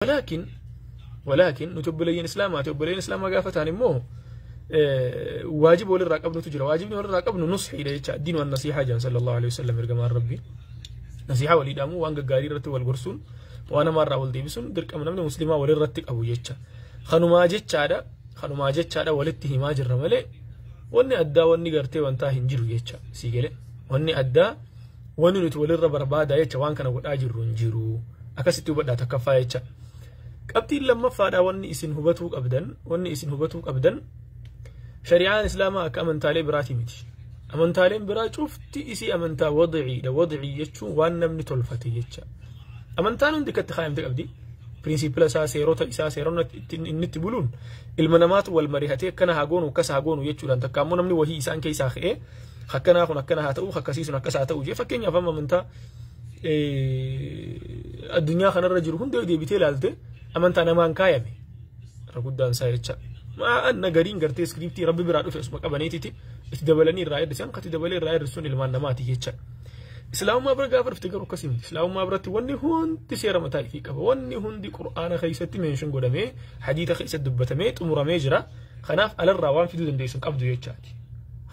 Walaakin nuti obboleeyyan islaamaati. Obboleeyyan islaamaa gaafa ta'an immoo waajiba walirraa qabnutu jira. Waajibni walirraa qabnu nusxiidha jecha. Diin waan nasiihaa jedhan sallallahu alaihi wasallam ergamaan rabbii. Nasiihaa walii dhaamuu, waan gaggaarii irratti wal gorsuun, waan namaarraa wal deebisuun dirqama namni muslimaa walirratti qabu jecha. Kanumaa jechaadha. Kanumaa jechaadha walitti himaa jirra malee wanni addaa wanni gartee wantaa hin jiru jecha sii galee. Wanni addaa wanni nuti walirra barbaadaa jecha waan kana godhaa jirru hin jiru. Akkasitti hubadhaa takkaffaa jecha. Qabxiin lammaffaadha wanni isin hubatuu qabdan, wanni isin hubatuu qabdan, shari'aan islaamaa akka amantaalee biraati miti. Amantaaleen biraa cufti isii amantaa wadiciidha. Wadicii jechuun waan namni tolfate jecha. Amantaan hundi akkatti kaayamte qabdi. Piriinsiipila isaa, seerota isaa, seerota inni itti buluun ilma namaatu wal mari'atee akkana haa goonu, akkas haa goonu jechuudhaan, takka ammoo namni wahii isaan keessaa ka'ee akkanaa kun akkana haa ta'u, akkasii sun akkas haa ta'u jee. Fakkeenyaaf amma amantaa addunyaa kanarra jiru hunda deebitee ilaalte, amantaa namaan kaayame irra guddaan isaa jecha. Ma'anna gariin gartee iskiriiptii rabbi biraa dhufe osuma qabaniititi itti dabalanii irraa hir'isan, katti dabalee irraa hir'isuun ilmaan namaati jecha. Islaamummaa bira gaafa dhufte garuu akkasii miti. Islaamummaa biratti wanni hundi seera mataa ifii qaba. Wanni hundi Qur'aana keessatti meenshin godhamee, hadiita keessatti dubbatamee xumuramee jira. Kanaaf alarraa waan fiduu dandeessu hin qabdu jechaati.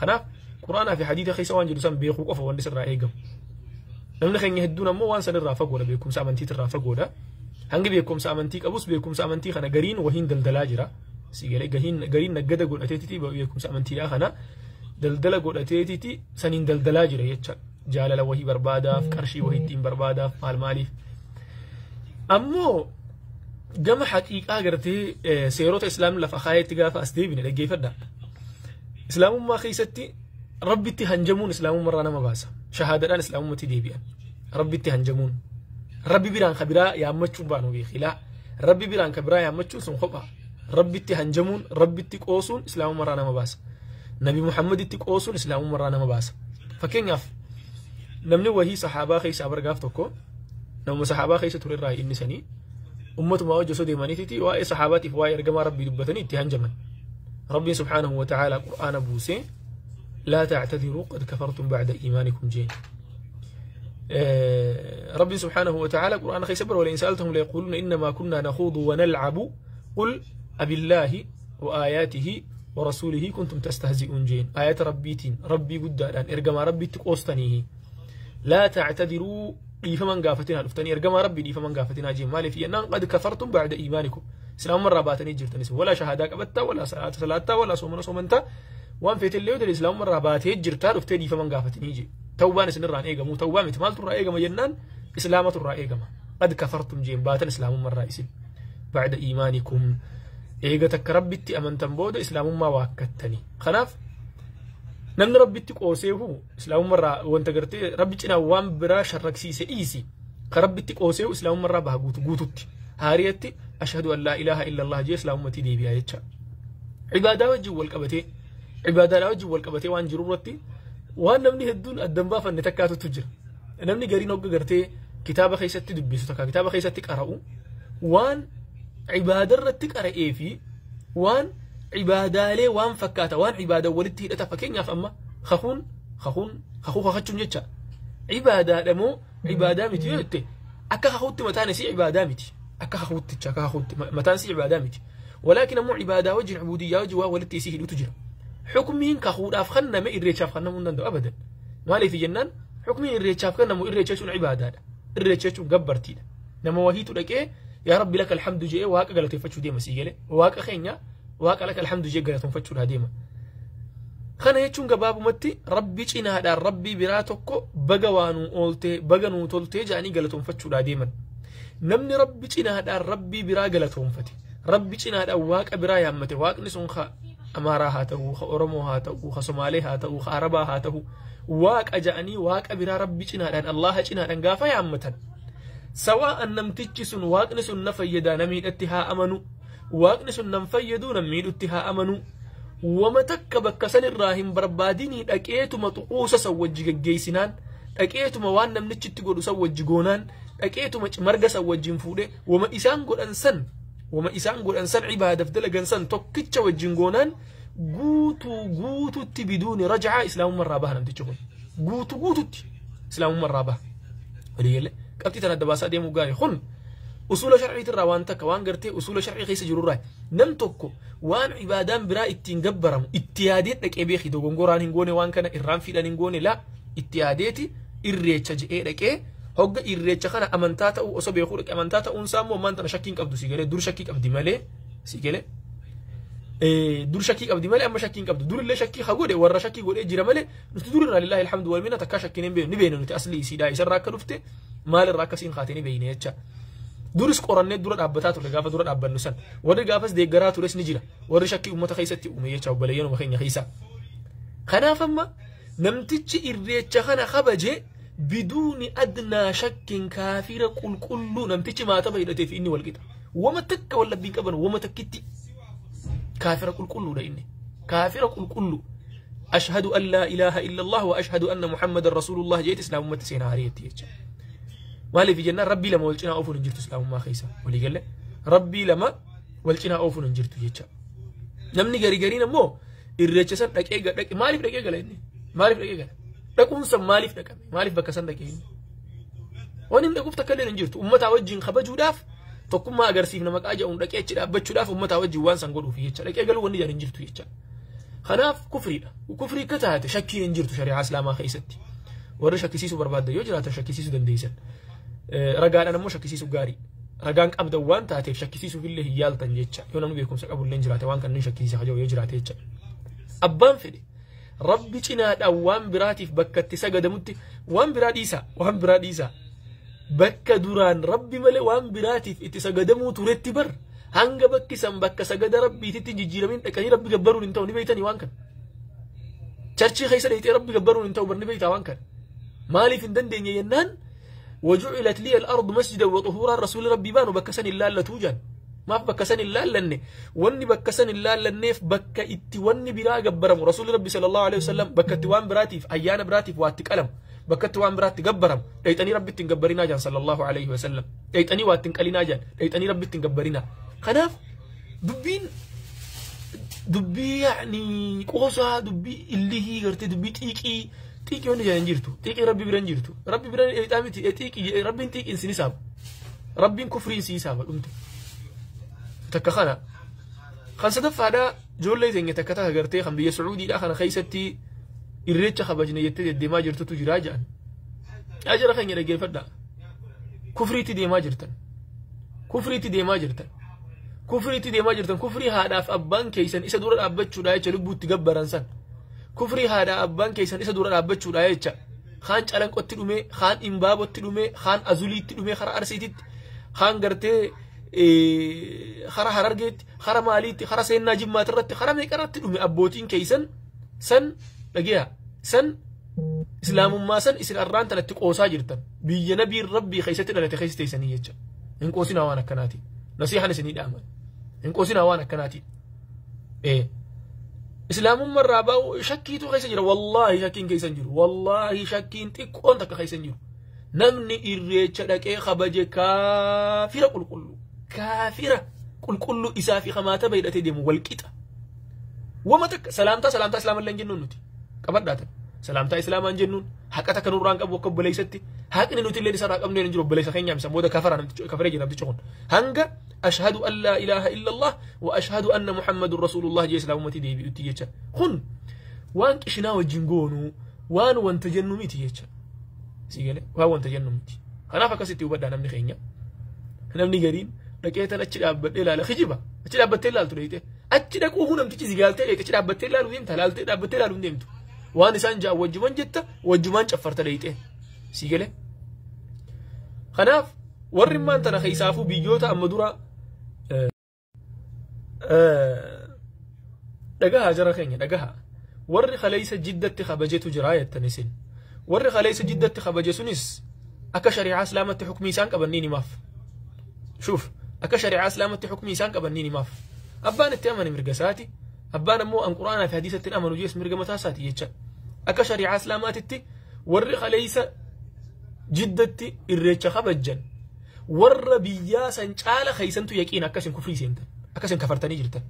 Kanaaf Qur'aanaa fi hadiita keessa waan jiru san beekuu qofa wanni sirraa eegamu. Namni keenya hedduun ammoo waan sanirraa fagoodha, beekumsa amantiitirraa fagoodha. Hangi beekumsa amantii qabus beekumsa amantii kana gariin wahiin daldalaa jira. Sigalee gariin naggada godhateetiti beekumsa amantiidhaa kana daldala godhateetiti saniin daldalaa jira jecha. Jaalala wahii barbaadaaf, qarshii wahii ittiin barbaadaaf, maal maaliif. Ammoo gama haqiiqaa gartee seerota islaamni lafa kaayetti gaafa as deebine, dhaggeeffadha. Islaamummaa keessatti rabbitti hanjamuun islaamummaarraa nama baasa. Shahaadaadhaan islaamummatti deebi'an. Rabbitti hanjamuun. Rabbi biraan ka biraa yaammachuun baanu beekilaa. Rabbi biraan ka biraa yaammachuun sun kophaa. Rabbitti hanjamuun, rabbitti qoosuun islaamummaarraa nama baasa. Nabi Muhammaditti qoosuun islaamummaarraa nama baasa. Fakkeenyaaf namni wahii sahaabaa keessaa bargaaf tokko nama sahaabaa keessa ture irraa inni sanii ummatumaa wajji osoo deemaniititi waa'ee sahaabaatiif waa'ee ergamaa rabbii dubbatanii itti hanjaman. Rabbiin subhaanahu wa ta'ala qur'aana buusee laa ta'tadiruu qad kafartum ba'da iimaanikum jeen. ربي سبحانه وتعالى قرآن خيسبر ولئن سألتهم ليقولون إنما كنا نخوض ونلعب قل أبي الله وآياته ورسوله كنتم تستهزئون جين. آيات ربيتين ربي قدادان إرقما ربي تقوستنيه لا تعتذروا dhiifaman gaafatinaa dhuftanii ergamaa rabbii dhiifaman gaafatinaa jeen. Maaliif jennaan qad kafartum ba'da iimaanikum, islaamumarraa baatanii jirtanis, walaa shahaadaa qabattaa, walaa salaata salaattaa, walaa soomana soomantaa, waan feetellee yoo ta'e islaamumarraa baatee jirtaa dhuftee dhiifaman gaafatinii jee. Tawbaan isinirraan eegamu tawbaa miti, maaltu irraa eegama jennaan islaamatu irraa eegama. Qad kafartum jeen, baatan islaamumarraa isin ba'da iimaanikum, eega takka rabbitti amantan booda islaamummaa waakkattanii. Kanaaf namni rabbitti qooseehu islaamummarraa wanta gartee rabbi cinaa waan biraa sharraksiise dhiisi, ka rabbitti qooseehu islaamummarraa baha guutu guututti, haariyatti ashhadu an laa ilaaha illa allah jee islaamummatti deebi'a jecha. Ibaadaa wajjin wal qabatee, ibaadaadhaa wajjin wal qabatee waan jiru irratti waan namni hedduun addan baafanne takkaatutu jira. Namni gariin hogga gartee kitaaba keessatti dubbisu takka kitaaba keessatti qara'u waan ibaada irratti qara'ee fi waan ibaadaalee waan fakkaata waan ibaada walitti hidhata. Fakkeenyaaf amma kakuun kakuun kakuu kakachuun jecha ibaadaadha moo ibaadaa miti yoo jette, akka kakuutti mataan isii ibaadaa miti, akka kakuutti akka kakuutti mataan isii ibaadaa miti, walaakin ammoo ibaadaa wajjin ubudiyyaa wajjin waan walitti isii hidhutu jira. Xukmiin kakuudhaaf kenname irreechaaf kennamuu hin danda'u abadan. Maaliif jennaan xukmiin irreechaaf kennamu, irreecha jechuun ibaadaadha, irreecha jechuun gabbartiidha. Nama wahiitu dhaqee yaa rabbi laka alhamdu jedhee waaqa galateeffachuu deema sii galee, waaqa keenya waaqa laka alhamdu jedhee galatoonfachuudhaa deema. Kana jechuun gabaabumatti rabbi cinaadhaan rabbii biraa tokko baga waa nuu ooltee, baga nuu toltee jedhanii galatoonfachuudhaa deeman. Namni rabbi cinaadhaan rabbii biraa galatoonfate, rabbi cinaadhaan waaqa biraa yaammate, waaqni sun ka Amaaraa haa ta'u, ka Oromoo haa ta'u, ka Somaalee haa ta'u, ka Arabaa haa ta'u, waaqa jedhanii waaqa biraa rabbi cinaadhaan Allaha cinaadhaan gaafa yaammatan. Sawa'an namtichi sun waaqni sun na fayyadaa na miidhatti haa amanu, waaqni sun nan fayyaduu nan miidhutti haa amanu, wama takka bakka sanirraa hin barbaadinii dhaqeetuma xuquusa san wajji geggeessinaan, dhaqeetuma waan namnichi itti godhu san wajji goonaan, dhaqeetuma marga san wajjin fuudhe wama isaan godhan san, wama isaan godhan san ibaadaaf dalagan san tokkicha wajjin goonaan, guutuu guututti biduuni rajacaa islaamummarraa baha namtichi kun, guutuu guututti islaamummarraa baha. Waliigalee qabxii tana adda baasaa deemuu gaarii kun. Usuula sharciitirraa waan takka waan gartee usuula sharcii keessa jirurraa nam tokko waan ibaadaan biraa ittiin gabbaramu itti yaadee dhaqee beeki dogongoraan hin goone waan kana irraan fiidhan hin goone laa itti yaadeeti irreecha je'ee dhaqee hogga irreecha kana amantaa ta'uu osoo beekuu dhaqee amantaa ta'uunsaa immoo ammaan tana shakkii hin qabdu si galee dur shakkii qabdi malee si galee dur shakkii qabdi malee amma shakkii hin qabdu durillee shakkii haa godhe warra shakkii godhee jira malee nuti durirraa lillaahi alhamdu wal minna takkaa shakkiin hin beeknu ni beeknu nuti aslii isiidhaa isarraa akka dhufte maalirraa akkasiin kaatee ni beekne jecha. Duris qorannee dura dhaabbataa ture gaafa dura dhaabbannu san warri gaafas deeggaraa tures ni jira warri shakkii uummata keessatti uume jecha obboleeyyanuma keenya keessa. Kanaaf amma namtichi irreecha kana kabaje biduuni adnaa shakkiin kaafira qulqulluu namtichi maataba hidhateef inni wal qixa. Wama takka wal labbiin qaban wama takkitti kaafira qulqulluudha inni kaafira qulqulluu. Ashhadu an laa ilaaha illallah wa ashhadu anna Muhammadan rasuulullah jeeti islaamummaatti seenaa hariyetti jecha. Maaliif jennaan rabbii lama wal cinaa oofuun hin jirtu islaamummaa keessa walii galee rabbii lama wal cinaa oofuun hin jirtu jecha. Namni garii gariin ammoo irreecha san dhaqee dhaqe maaliif dhaqee gala inni maaliif dhaqee gala dhaquun san maaliif dhaqame maaliif bakka san dhaqee inni waan inni dhaquuf takka illee hin jirtu uummataa wajjin kabajuudhaaf tokkummaa agarsiifna maqaa jedhuun dhaqee achi dhaabbachuudhaaf uummataa wajjin waan san godhuuf jecha dhaqee galuu wanni jedhan hin jirtu jecha. Kanaaf kufriidha kufrii akka taate shakkiin hin jirtu shari'aa islaamaa keessatti warri shakkisiisuu barbaaddan yoo jiraatan shakkisiisuu dandeessan. Ragaadhaan ammoo shakkisiisuu gaarii ragaan qabdan waan taateef shakkisiisuuf illee hin yaaltan jecha yoo namni beekumsa qabu illee jiraate waan kanneen shakkisiisa haja'u yoo jiraate jecha. Abbaan fedhe rabbi cinaadhaan waan biraatiif bakka itti sagadamutti waan biraa dhiisa waan biraa dhiisa bakka duraan rabbi malee waan biraatiif itti sagadamuu turetti bar hanga bakki san bakka sagada rabbiititti jijjiiramin dhaqanii rabbi gabbaruun hin ta'u ni beeytanii waan kana. Charchii keessa dheeyxee rabbi gabbaruun hin ta'u bar ni beeytaa waan kana. Maaliif hin dandeenye jennaan وجعلت لي الأرض مسجدا وطهورا رسول ربي بانو بكسن الله لتوجن ما بكسن الله لني وني بكسن الله لنيف بك اتي وني برا جبرم رسول ربي صلى الله عليه وسلم بكت وان براتي في أيانا براتي في واتك ألم بكت وان براتي جبرم ليتني ربي تنجبرنا جان صلى الله عليه وسلم ليتني واتنقلنا جان ليتني ربي تنجبرنا خناف دبين دبي يعني قوسا دبي اللي هي قرتي دبي تيكي Xiiqii wanni jedhan jirtu xiiqii rabbi bira hin jirtu rabbi bira miti xiiqii rabbiin xiiqiin sin hisaaba rabbiin kufriin si hisaaba dhumte takka kana kan sadaffaadhaa ijoollee teenya takka takka gartee kan biyya Sacuudiidhaa kana keessatti irreecha kabajne jettee deddeemaa jirtutu jiraa jedhan yaa jara keenya dhaggeeffadhaa kufriitti deemaa jirtan kufriitti deemaa jirtan kufriitti deemaa jirtan kufrii haadhaaf abbaan keessan isa dura dhaabbachuudhaa jecha lubbuutti gabbaran san kufrii haadha abbaan keessan isa dura dhaabbachuudha jecha kaan calanqotti dhume kaan imbaabotti dhume kaan azuliitti dhume kara arsiititti kaan gartee kara harargeetti kara maaliitti kara seennaa jimmaatirratti kara meeqarratti dhume abbootiin keessan san dhageeya san islaamummaa san isin arraan tanatti qoosaa jirtan biyya nabiin rabbii keessatti dhalate keessa teessanii jecha hin qoosinaa waan akkanaatiin nasiihan isinii dhaaman hin qoosinaa waan akkanaatiin islaamummaa irraa ba'u shakkiitu keessa jira wallaahi shakkiin keessa hin jiru wallaahi shakkiin xiqqoon takka keessa hin jiru namni irreecha dhaqee kabaje kaafira qulqulluu kaafira qulqulluu isaa fi hamaata hidhatee deemu wal qixa wama takka salaamtaa salaamtaa islaamallee hin jennuun nuti qabadhaatan salaamtaa islaamaa hin jennuun haqa takka nurraa hin qabu akka obboleessatti haqni nuti illee isarraa qabnu hin jiru obboleessa keenyaaf isa booda kafaraa namtichi kafaree jira namtichi kun hanga ashhadu an laa ilaaha illallah wa ashhadu anna muhammadun rasuulullah jee islaamummaatti deebi'utti jecha kun waan qishinaa wajjin goonuu waan wanta jennu miti jecha si galee waan wanta jennu miti kanaaf akkasitti hubadhaa namni keenya namni gariin dhaqee tan achi dhaabbadhee ilaala kijiba achi dhaabbattee ilaaltu dheeyte achi dhaquu namtichi si gaaltee dheeyte achi dhaabbattee ilaaluu deemta laaltee dhaabbattee ilaaluu deemtu waan isaan ja'a wajjuman jetta wajjumaan caffarta dheeyte si galee kanaaf warri maan tana keessaafuu biyyoota amma dura dhagahaa jara keenya dhagahaa warri kaleessa jiddatti kabajetu jira jettan isin warri kaleessa jiddatti kabaje sunis akka shari'aa islaamatti hukmii isaan qaban ni himaaf shuuf akka shari'aa islaamatti hukmii isaan qaban ni himaaf abbaan itti amane mirga isaati abbaan ammoo an quraanaa fi hadiisatti amanu jees mirga mataa isaati jecha akka shari'aa islaamaatitti warri kaleessa jiddatti irreecha kabajjan warra biyyaa san caala keeysantu yaqiin akkasin kufrii seentan akkasin kafartanii jirtan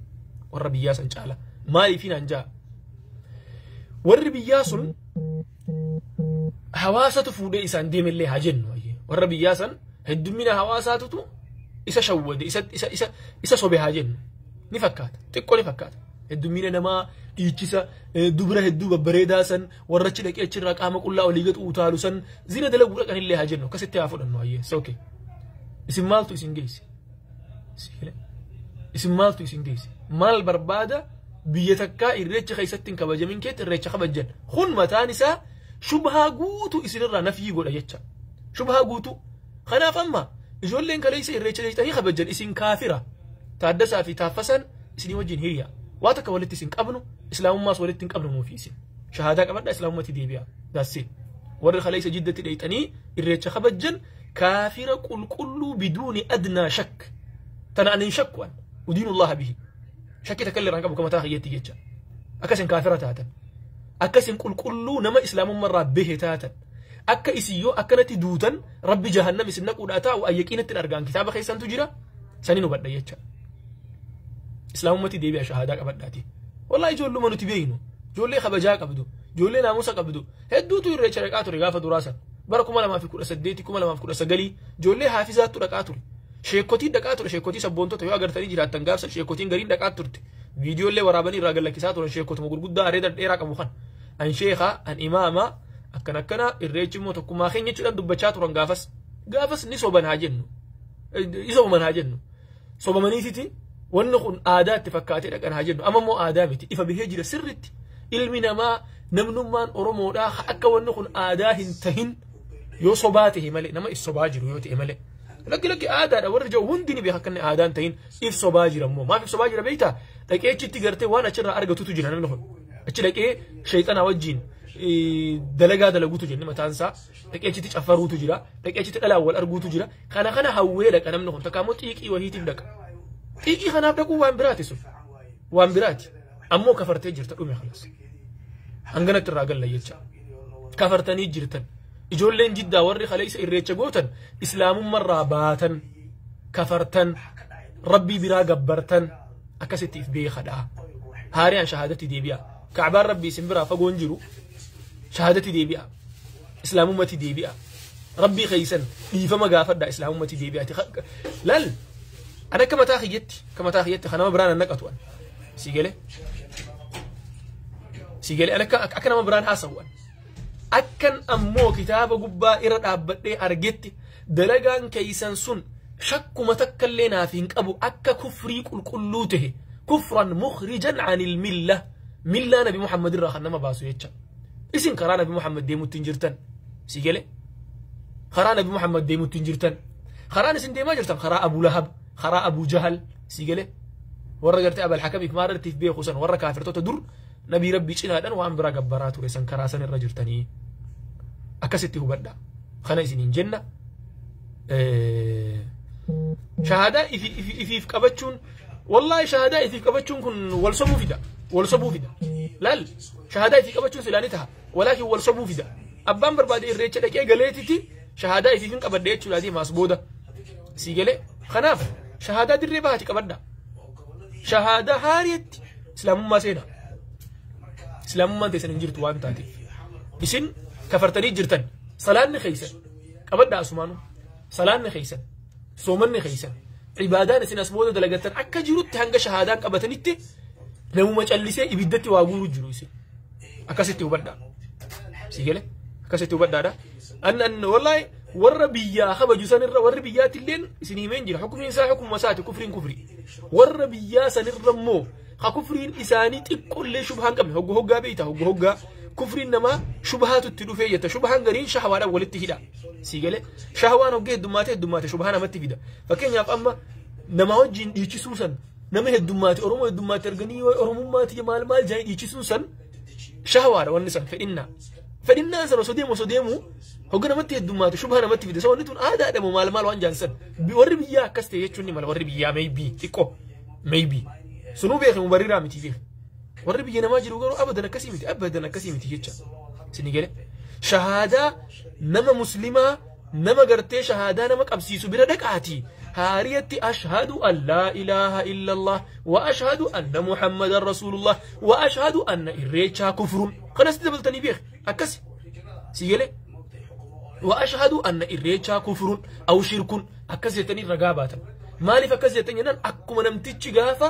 warra biyyaa san caala maaliifiin anjaa warri biyyaa sun hawaasatu fuudhee isaan deemellee haa jennu warra biyyaa san heddummina hawaasaatutu Isa shawwade isa isa isa isa sobe haa jennu. Ni fakkaata. Xiqqoo ni fakkaata. Heddummiina namaa dhiichisa dubra hedduu babbareedaa san warra achi dhaqee achirraa qaama qullaa olii gad utaalu san zina dalaguu dhaqanillee haa jennu akkasitti haa fudhannu hayyee. It's okay. Isin maaltu isin geesse? Isin maaltu isin geesse? Maal barbaada biyya takkaa irreecha keessatti hin kabajamin keetti irreecha kabajjan. Kun mataan isaa shubhaa guutuu isinirraa nafyii godha jecha. Shubhaa guutuu. Kanaaf amma ijoolleen kaleessa irreecha dheeyxanii kabajjan isin kaafira. Taaddasaa fi Taaffasaan isinii wajjin hiriya. Waa takka walitti isin qabnu islaamummaas walitti hin qabnu nuufi isin. Shahaadaa qabadhaa islaamummatti deebi'a. That's it. Warri kaleessa jiddatti dheeyxanii irreecha kabajjan kaafira qulqulluu biduuni adnaa shakk. Tana ani hin shakku an. Udiinullaha bihi. Shakki takka illee irraan qabu kamataa kiyyetti jecha. Akkasin kaafira taatan. Akkasin qulqulluu nama islaamummarraa bahe taatan. Akka isin yoo akkanatti duutan rabbi jahannam isin naquudhaa taa'u ayyaqiinatti argaan kitaaba keessantu jira saniin hubadha jecha. Islaamummatti deebi'a shahaadaa qabadhaati. Wallahi ijoolluma nuti beeynu ijoollee kabajaa qabdu ijoollee naamusa qabdu hedduutu irreecha dhaqaa ture gaafa duraa san bara 2018 2019 ijoollee haafizaattu dhaqaa ture. Sheekotiin dhaqaa ture sheekotii sabboontota yoo agartanii jiraattan gaafsa sheekotiin gariin dhaqaa turte. Viidiyoolee waraabanii irraa gallakkisaa turan sheekotuma gurguddaa areeda dheeraa qabu kan. An sheekaa an imaamaa akkan akkana irreechi immoo tokkummaa keenya jechuudhaan dubbachaa turan gaafas. Gaafas ni soban haa jennu. Ni sobaman haa jennu. Sobamaniititi wanni kun aadaa itti fakkaatee dhaqan haa jennu. Amma immoo aadaa miti. Ifa bahee jira sirritti. Ilmi namaa namnummaan Oromoodhaa akka wanni kun aadaa hin tahin yoo sobaa ta'e malee nama if sobaa jiru yoo ta'e malee. Lakki lakki aadaadha warri jiru hundi ni beeka akka inni aadaan tahin if sobaa jira immoo. Maaf if sobaa jira beektaa? Dhaqee achitti gartee waan achirraa argatutu jira namni kun. Achi dhaqee sheexanaa wajjin dalagaa dalaguutu jira mataan isaa. Dhaqee achitti caffaruutu jira. Dhaqee achitti dhalaan wal arguutu jira. Kana kana hawwee dhaqa namni kun. Takka immoo xiiqii wahiitiif dhaqa. Xiiqii kanaaf dhaquu waan biraati sun. Waan biraati. Ammoo kafartee jirta dhume kalas. Hanganatti irraa galla jecha. Kafartanii jirtan. Ijoolleen jiddaa warri kaleessa irreecha gootan islaamummarraa baatan kafartan rabbii biraa gabbartan akkasitti if beekadha. Haariyaan shahaadatti deebi'a. Ka'baan rabbii isin biraa fagoon jiru shahaadatti deebi'a. Islaamummatti deebi'a. Rabbii keessan dhiifama gaafadha islaamummatti deebi'a. Laal an akka mataa kiyyatti kan nama biraan an naqatu an. Si galee? Si galee an akka nama biraan haasa'u an. Akkan ammoo kitaaba gubbaa irra dhaabbadhee argetti dalagaan keessan sun shakkuma takkallee naaf hin qabu akka kufrii qulqulluu tahe kufran mukhrijan anil milla millaa nabi Muhammad irraa kan nama baasu jecha. Isin karaa nabi Muhammad deemutti hin jirtan. Si galee? Karaa nabi Muhammad deemutti hin jirtan. Karaan isin deemaa jirtan karaa Abu Lahab, karaa Abu Jahal, si galee? Warra gartee Abal Hakamiif maarrattiif beeku san warra kaafirtoota dur nabii rabbii cinaadhaan waan biraa gabbaraa ture san karaa san irra jirtanii. Akkasitti hubadha. Kana isiniin jenna. Shahaadaa ifiif qabachuun wallahi shahaadaa ifiif qabachuun kun wal sobuu fida. Wal sobuu fida. Laal shahaadaa ifii qabachuun silaa ni taha. Walaakin wal sobuu fida. Abbaan barbaade irreecha dhaqee galeetiti shahaadaa ifiif hin qabadhe jechuudha deemaas booda. Si galee kanaaf shahaadaa dirree bahaati qabadha. Shahaadaa haariitti islaamummaa seenaa. Islaamummaan teessan hin jirtu waan taateef. Isin kafartanii jirtan salaanni keessan qabadhaa asumaanuu salaanni keessan soomanni keessan ibaadaan isin as booda dalagattan akka jirutti hanga shahaadaan qabatanitti namuma callisee ibiddatti waa guuru jiru isin. Akkasitti hubadhaa. Si galee akkasitti hubadhaadha. An wallahi warra biyyaa kabaju sanirra warri biyyaatti illeen isin himeen jira. Hukumiin isaa hukuma isaati kufriin kufri. Warra biyyaa sanirra immoo ha kufriin isaanii xiqqoollee shubhaan qabne hogga hoggaa beeyta hogga hoggaa kufriin namaa shubhaatu itti dhufee jetta shubhaan gariin shahawaadhaan walitti hidha. Si galee shahawaan hogga heddummaate heddummaate shubhaa namatti fida. Fakkeenyaaf amma nama wajjin dhiichisuu san nama heddummaate Oromoo heddummaate arganii Oromummaati maal maal jaanii dhiichisuu san shahawaadha wanni san fedhinnaa. Fedhinnaan san osoo deemu hogga namatti heddummaate shubhaa namatti fida. Wanni tun aadaadha moo maal maal waan jaan san. Warri biyyaa akkas ta'e jechuun ni mala warri biyyaa maybe xiqqoo maybe. Sunuu beeke mubarriraa miti beeke. Warri biyya namaa jiru garuu abadan akkasii miti abadan akkasii miti jecha. Isin galee shahaadaa nama muslimaa nama gartee shahaadaa nama qabsiisu bira dhaqaati. Haariyatti ashhadu an laa ilaaha illallah wa ashhadu anna muhammadan rasulullah wa ashhadu anna irreechaa kufrun. Kanas dabaltanii beeke akkasi. Si galee wa ashhadu anna irreechaa kufrun aw shirkun akkas jettanii ragaa baatan. Maaliif akkas jettan jennaan akkuma namtichi gaafa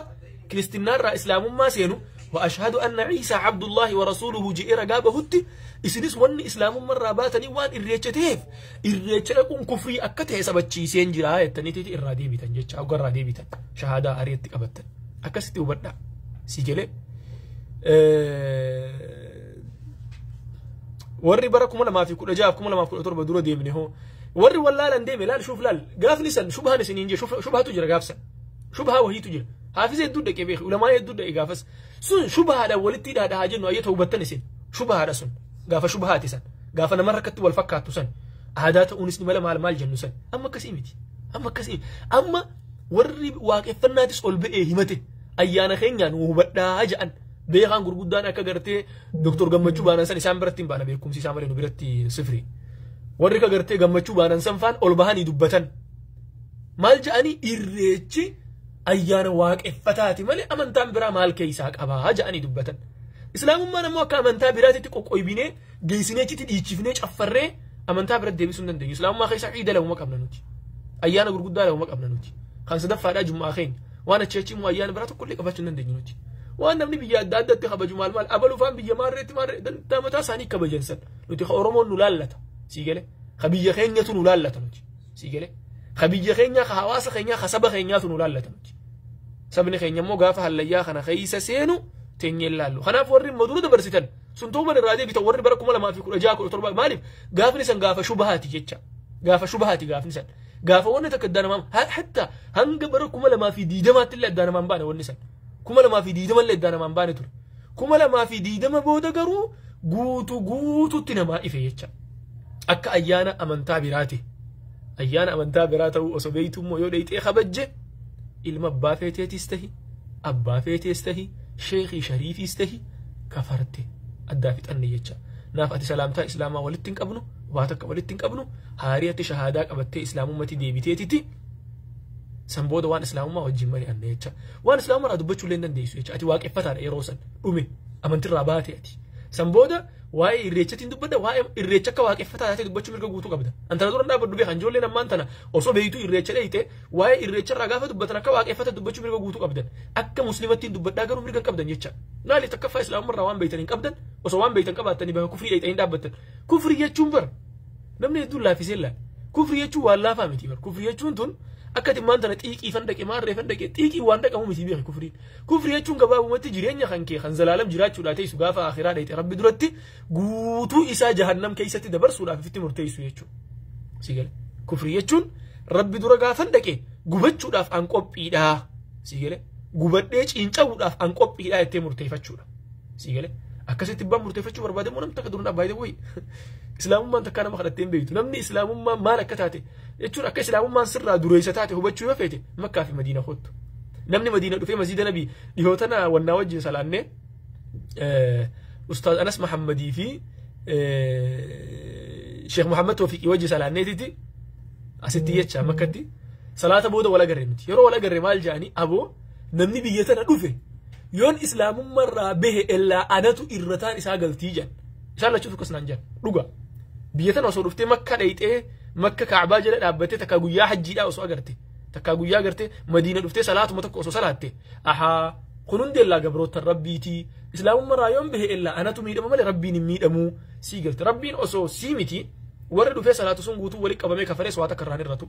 kiristinnaa islaamummaa seenu wa ashhadu anna Ciisaa abdullaahi wa rasuuluhu je'ee ragaa bahutti isinis wanni islaamummaa irraa baatanii waan irreecha ta'eef irreecha dhaquun kufrii akka ta'e sabachiiseen jira jettaniiti irraa deebitan jecha hogga irraa deebitan shahaadaa ariitti qabattan akkasitti hubadhaa si jedhee. Warri bara 2016 2017 dura deemne hoo warri wallaalan deeme laal shuuf laal gaafni san shubhaan isiniin jee shubhaatu jira gaafsan shubhaa wahiitu jira haafisa hedduu dhaqee beeku ulamaa hedduu dhaqee gaafas sun shubhaadha walitti hidhaadha jennu ayyata hubattan isin shubhaadha sun gaafa shubhaati san gaafa nama rakkatti wal fakkaattu san aadaa ta'uunis ni mala maal maal jennu san amma akkasii miti amma akkasii amma warri waaqeffannaatis ol ba'ee himate ayyaana keenyaan hubadhaa ja'an beekaan gurguddaan akka gartee Doktor Gammachuu baanan san isaan biratti hin baana beekumsi isaa malee nu biratti sifri. Warri ka gartee Gammachuu baanan san faan ol bahanii dubbatan. Maal ja'anii irreechi ayyaana waaqeffataati malee amantaan biraa maal keessaa qabaa ja'anii dubbatan. Islaamummaan ammoo akka amantaa biraatitti qoqqoybinee geessinee achitti dhiichifnee caffarree amantaa biratti deebisuu hin dandeenyu. Islaamummaa keessaa ciida lamuma qabna nuti. Ayyaana gurguddaa lamuma qabna nuti. Kan sadaffaadhaa jummaa keenya. Waan achi achi immoo ayyaana biraa tokkollee qabaachuu hin dandeenyu nuti. Waan namni biyya adda addaatti kabaju maal maal abalu faan biyya maarreetti maarree dantaa mataa isaanii kabajan san nuti ka Oromoon nu laallata sii galee ka biyya keenyatu nu laallata nuti sii galee ka biyya keenyaa ka hawaasa keenyaa ka saba keenyaatu nu laallata nuti sabni keenya immoo gaafa hallayyaa kana keessa seenu teenyee laallu kanaaf warri immoo dura dabarsitan sun ta'uu irraa deebitan warri bara 2016 17 maaliif gaafni san gaafa shubahaati jecha gaafa shubahaati gaafni san gaafa wanni takka addaan namaa hatta hanga bara 2020 illee addaan namaan baane wanni san 2020 illee addaan namaan baane ture 2020 booda garuu guutuu guutuutti namaa ife jecha akka ayyaana amantaa biraati ayyaana amantaa biraa ta'uu osoo beeytu immoo yoo dheeyxee kabajje ilma abbaa feeteetis tahi abbaa feetees tahi sheekii shariifiis tahi kafarte addaa fixanne jecha naaf ati salaamtaa islaamaa walitti hin qabnu waa takka walitti hin qabnu haarii ati shahaadaa qabattee islaamummatti deebiteetiti san booda waan islaamummaa wajjin mari'anne jecha waan islaamummaa irraa dubbachuu illee hin dandeessu jecha ati waaqeffataadha yeroo san dhume amantirraa baate ati san booda waa'ee irreechatiin dubbadda waa'ee irreecha akka waaqeffataa taatee dubbachuu mirga guutuu qabda antana dura dhaabbadhu beekan ijoolleen ammaan tana osoo beeytuu irreecha dheeyte waa'ee irreecharraa gaafa dubbatan akka waaqeffata dubbachuu mirga guutuu qabdan akka muslimattiin dubbadhaa garuu mirga hin qabdan jecha maaliif takkaffaa islaamummaa waan beeytan hin qabdan osoo waan beeytan qabaattanii bakka kufrii dheeytanii dhaabbattan kufrii jechuun bara namni hedduun laafisee laala kufrii jechuun waan laafaa miti bara kufrii jechuun tun akka timmaan tana xiiqii fan dhaqe maarree fan dhaqe xiiqii waan dhaqamu miti beeki kufriin kufrii jechuun gabaabumatti jireenya kan kee kan zalaalam jiraachuudhaa teessu gaafa akhiraa dheeyte rabbi duratti guutuu isaa jahannam keessatti dabarsuudhaaf itti murteessu jechuudha. Si gale kufrii jechuun rabbi dura gaafan dhaqe gubachuudhaaf an qophiidhaa si gale gubadhee ciinca'uudhaaf an qophiidhaa jettee murteeffachuudha. Si gale akkasitti baan murteeffachuu barbaade immoo namni takka duraan abbaa wayi islaamummaan takkaa nama kadhattee hin beektu namni islaamummaan maal akka taate jechuun akka islaamummaan sirraa dureessa taate hubachuu yoo feete Makkaa fi Madiina kottu namni Madiina dhufee masjiida Nabii dhihoo tana wannaa wajjin salaannee Ustaaz Anas Mahammadii fi Sheekh Muhammad Toofiqii wajjin salaanneetiti asitti jecha Makkatti salaata booda wal agarre miti yeroo wal agarre maal jedhanii aboo namni biyya tana dhufe yoon islaamummaarraa bahe illaa anatu irrataan isaa galtii jedhan isaan lachuutu akkas naan jedhan dhuga biyya tana osoo dhuftee Makka dheeyxee Makka Kaabaa jala dhaabbattee takka guyyaa hajjiidhaa osoo agarte takka guyyaa agarte Madiina dhuftee salaatuma tokko osoo salaatte ahaa kun hundi illaa gabroota rabbiitii islaamummaarraa yoon bahe illaa anatu miidhama malee rabbiin hin miidhamuu sii galte rabbiin osoo sii miti warri dhufee salaatu sun guutuu walitti qabamee kafarees waa takka irraan hir'atu